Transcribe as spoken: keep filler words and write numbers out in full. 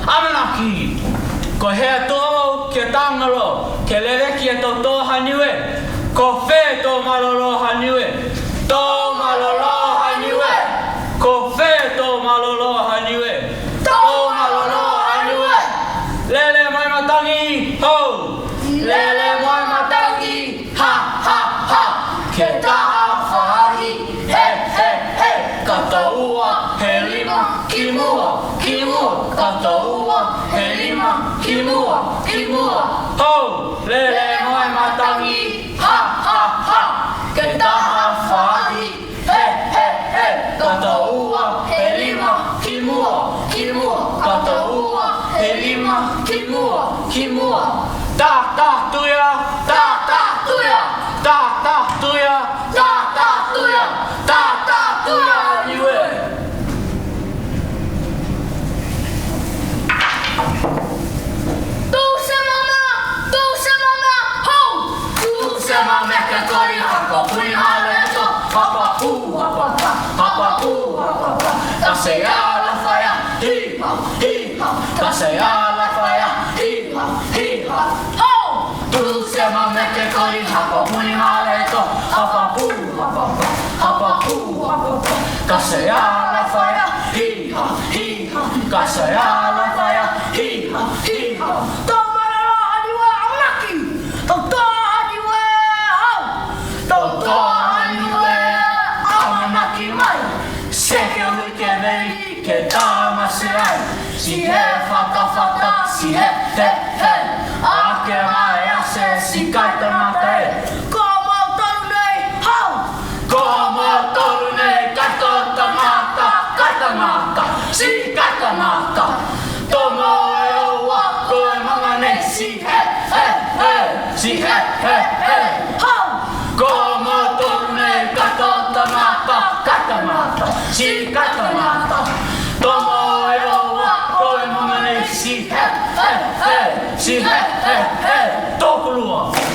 Amanaki! Ko e hea tō ke tagalo, ke leveki e tau tō ha Niue? Ko fē tō malolō ha Niue? Tō malolō ha Niue! Ko fē tō malolō ha Niue? Tō malolō ha Niue! Lele mai matagi, hou! Lele mai matagi, ha, ha, ha! Ke taha faahi, he, he, he! Ka taua he lima ki mua, ki mua, ka taua he lima ki mua, ki mua. Hou, lele mai matagi, ha, ha, ha! Ke taha faahi, he, he, he! Ka taua he lima ki mua, ki mua, ka taua he lima ki mua, ki mua. Ta, ta, tuia, ta, ta, tuia, ta, ta, tuia, ta, ta, tuia, ta, ta, tuia, Niue. Tū se mama, tū se mama, hou! Tū se mama ke koli hako pui male to, hapa hū, hapa pa, hapa hū, hapa pa. Ka se ala faia, hī ha, hī ha. Ka se ala faia, hī ha, hī ha. Hou! Tū se mama ke koli hako pui male to, hapa hū, hapa pa, hapa hū, hapa pa. Ka se ala faia, hī ha, hī ha. Ka se ala faia, hī ha, hī ha. Tō malolō ha Niue, amanaki! Tō tō ha Niue, hou! Tō tō ha Niue, amanaki mai! Seke ui ke vei, ke tamate ai. Ti he fatafata, ti he, he, he. Ake mai a se, ti kai tagata e. Ko mautolu nei, hou! Ko mautolu nei, kato tagata, kai tagata, ti kai tagata. Tomo e ua, ko e maga nei, ti he, he, he, ti he, he, he. Hou! Ko mautolu nei, kato tagata, kai tagata, ti kai tagata. Tomo e ua, ko e maga nei, ti he, he, he, ti he, he, he. Tokolua.